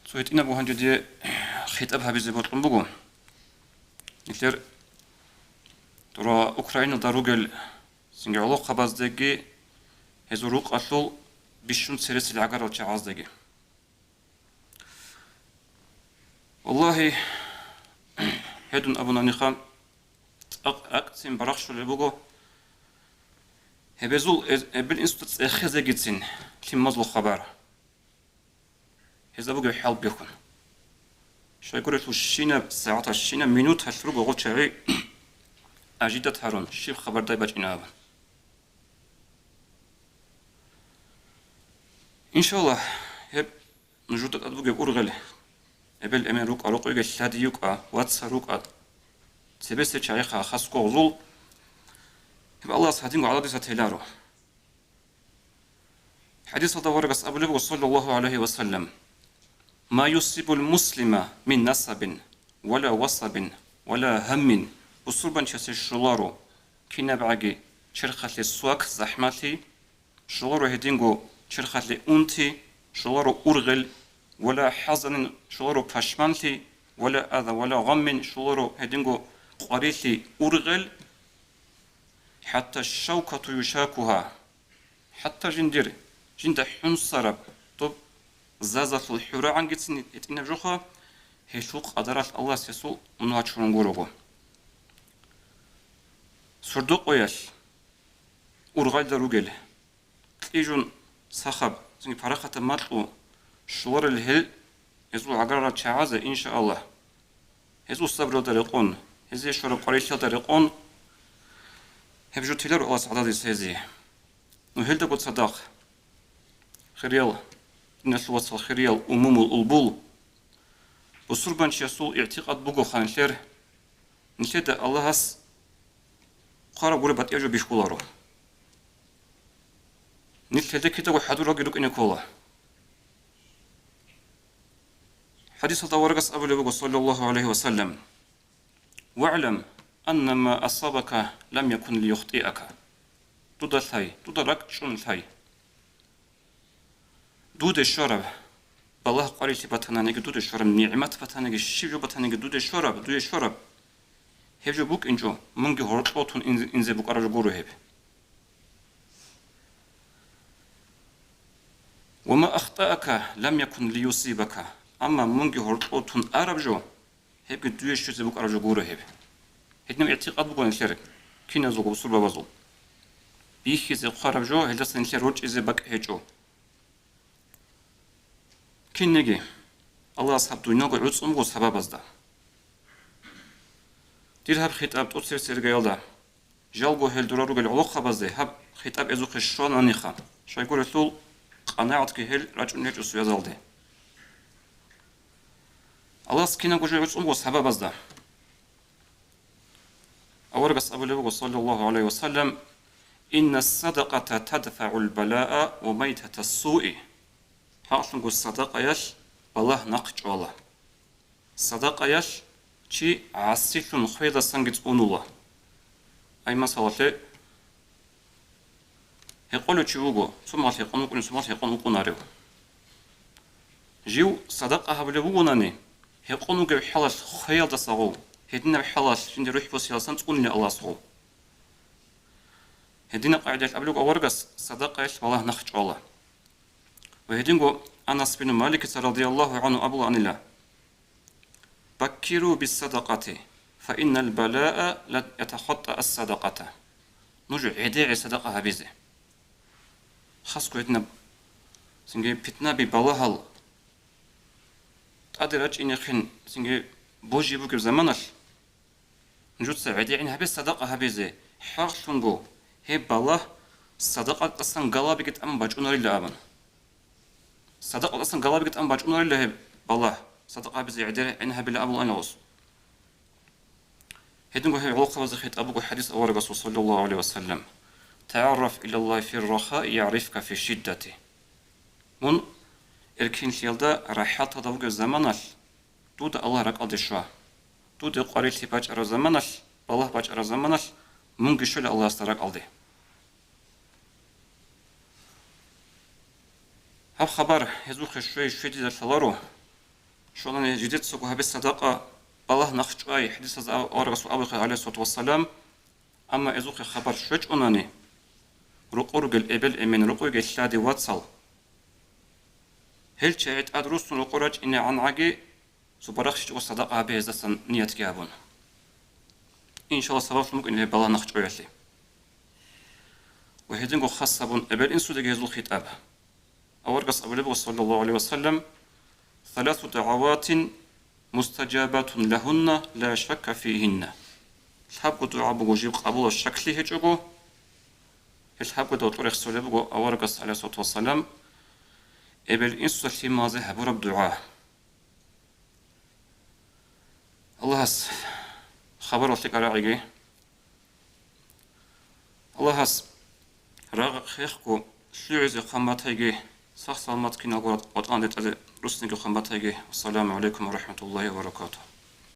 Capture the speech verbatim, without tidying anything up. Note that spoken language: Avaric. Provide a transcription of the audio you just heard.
Цо гьитӀинабго гьанже дие хитӀаб гьабизе бокьун буго. Нилъер дора Украиналда ругел цинги гӀолохъабаздеги, гьезул рукъалъул бищун цересел гӀагарал чагӀаздеги. Валлагьи, гьедун абунаниха, цӀакъ ракӀцин барахщулеб буго гьебезул эз-, эбел-инсуда цӀехезегицин лъимазул хабар. Гьезда бугеб хӀал бихьун. Щайгурелъул щинаб сагӀаталъ, щинаб минуталъ руго гъочагӀи ажидат гьарун, щиб хабардай бачӀина абун. Иншаллагь, гьеб нужуда тӀад бугеб ургъел, эбел-эмен рукӀа, рокъовеги лъади йукӀа, вацал рукӀа, цебесел чагӀиха хас гъозул, гьеб Аллагьас гьадинго гӀадаб дица теларо. ХӀадисалда аварагас абулеб буго, саллаллагьу гӀалайгьи ва саллам: «Ма юсибул муслима мин насабин, вала васабин, вала гьаммин», бусурбанчиясе щоларо кинабгӀаги черхалъе свак, захӀмалъи, щоларо гьединго черхалъе унти, щоларо ургъел, вала хӀазанин, щоларо пашманлъи, вала аза, вала гъаммин, щоларо гьединго къварилъи, ургъел, хӀатта шавкату юшакугьа, хӀатта жиндир, жинда хӀунсараб доб зазалъул хӀурагӀангицин гьитӀинаб жоха, гьелъул къадаралъ Аллагьас гьесул мунагь чурун гурого. Сордо-къоялъ ургъалда ругел, кьижун сахаб, цинги парахатаб макьу щоларел гьел, гьезул гӀагарал чагӀазе, иншааллагь. Гьезул сабралда рекъон, гьезие щвараб къварилъиялда рекъон, гьеб жо теларо Аллагьас гӀададис гьезие. Ну, гьелдаго цадахъ, хириял, диналъул вацал, хириял умумул улбул, бусурбанчиясул игӀтикъад бугоха нилъер, нилъеда Аллагьас хъвараб гуреб батӀияб жо бихьуларо. Нилъ гьелда кидаго хӀадуралги рукӀине ккола. ХӀадисалда аварагас абулеб буго, саллаллагьу гӀалайгьи ва саллам: «ВагӀлам анна ма асабака лам якун лиюхтиака». Дуда лъай, дуда ракӀчӀун лъай. Дуде щвараб, балагь къварилъи батананиги, дуде щвараб нигӀмат батаниги, щиб жо батаниги дуде щвараб, дуе щвараб, гьеб жо букӀинчӀо, мунги гьоркьов тун инзе, инзе букӀараб жо гуро гьеб. «Ва ма ахтаака лам якун лиюсибака», амма мунги гьоркьов тун араб жо, гьебги дуе щвезе букӀараб жо гуро гьеб. Гьединаб игӀтикъад буго нилъер киназулго бусурбабазул. Бихьизе хъвараб жо, гьелдаса нилъер рорчӀизе бакӀ гьечӀо. Кинниги Аллагьас гьаб дуниялго гӀуцӀун буго сабабазда. Дир гьаб хитӀаб тӀоцебесеб иргаялда, жалго гьел дора ругел гӀолохъабазде гьаб хитӀаб эзухъе щвананиха, щайгурелъул къанагӀатги гьел рачӀун гьечӀо суязалде. Аллагьас кинабго жо гӀуцӀун буго сабабазда. Аварагас абулеб буго, саллаллагьу гӀалайгьи ва саллам: «Инна садакъата тадфагӀул балаа ва майтатас суи». ХӀакълъунго садакъаялъ балагь нахъ чӀвала. Садакъаялъ чи гӀасилъун хвеялдасанги цӀунула. Ай, масалалъе, гьекъолев чи вуго, цо мал гьекъон вукӀунев, цо мал гьекъон вукӀунарев. Жив садакъа гьабулев вугонани, гьекъон вугев хӀалалъ хвеялдасагъов, гьединаб хӀалалъ жинде рухӀ босиялдасан цӀунули Аллагьасгъов. Гьединаб къагӀидаялъ абулеб аварагас садакъаялъ балагь нахъ чӀвала. Ва гьединго Анас бин Маликица радияллагьу гӀангьу абулаанила: «Баккиру биссадакъати, фа иннал балаа ла ятахаттаъ ассадакъата». Нуж гӀедегӀи садакъа гьабизе. Хасго гьединаб цинги питнаби, балагьал тӀаде рачӀинехъин цинги божи бугеб заманалъ, нужеца гӀедегӀин гьабе садакъа гьабизе, хӀакълъунго гьеб балагь садакъатасан галабиги тӀамун бачӀунарила абун. Садакъатасан галабиги тӀамун бачӀунарила гьеб балагь, садакъа гьабизе гӀедегӀин гьабила абулаан гьес. Гьединго гьеб гӀолохъабазда хитӀаб буго хӀадис аварагасул, саллаллагьу гӀалайгьи ва саллам: «ТагӀарраф илаллагьи фир рахаи ягӀрифка фи шиддати». Мун эркинлъиялда, рахӀаталда вугеб заманалъ, дуда Аллагь ракӀалде щва. Дуда къварилъи бачӀараб заманалъ, балагь бачӀараб заманалъ мунги щвела Аллагьасда ракӀалде. Гьаб хабар гьезухъе щвей-щвей дида лъаларо, щванани жидецаго гьабе садакъа, балагь нахъчӀвай, хӀадисаз ав-, аварагасул абухъе, гӀалайгьиссалату вассалам, амма эзухъе хабар щвечӀунани, рокъор ругел эбел-эмен, рокъор ругел лъади-вацал, гьел чагӀи тӀад руссун рокъор рачӀинегӀангӀаги, цо барахщичӀого садакъа гьабе гьездасан ниятги гьабун. Иншаллагь, сабаблъун букӀине гьеб балагь нахъчӀваялъе. Ва гьединго хас гьабун эбел-инсудеги гьезул хитӀаб. Аварагас абулеб буго, саллаллагьу гӀалайгьи ва саллам: «Саласу дагӀаватин мустаджабатун лагьунна ла шакка фигьинна». Лъабго дугӀа буго жиб къабулаб щаклъи гьечӀого. Гьел лъабго дугӀа рехсолеб буго аварагас, гӀалайгьиссалату вассалам, эбел-инсуда лъималазе гьабураб дугӀа. Аллагьас хабаралъе кӀарагӀиги. Аллагьас рагъ-хехго лъугӀизе хъван батайги, сах-саламат киналго ватӀан ретӀазе руссинеги хъван батайги. Вассаламу гӀалайкум ва рахӀматуллагьи ва баракатугьу.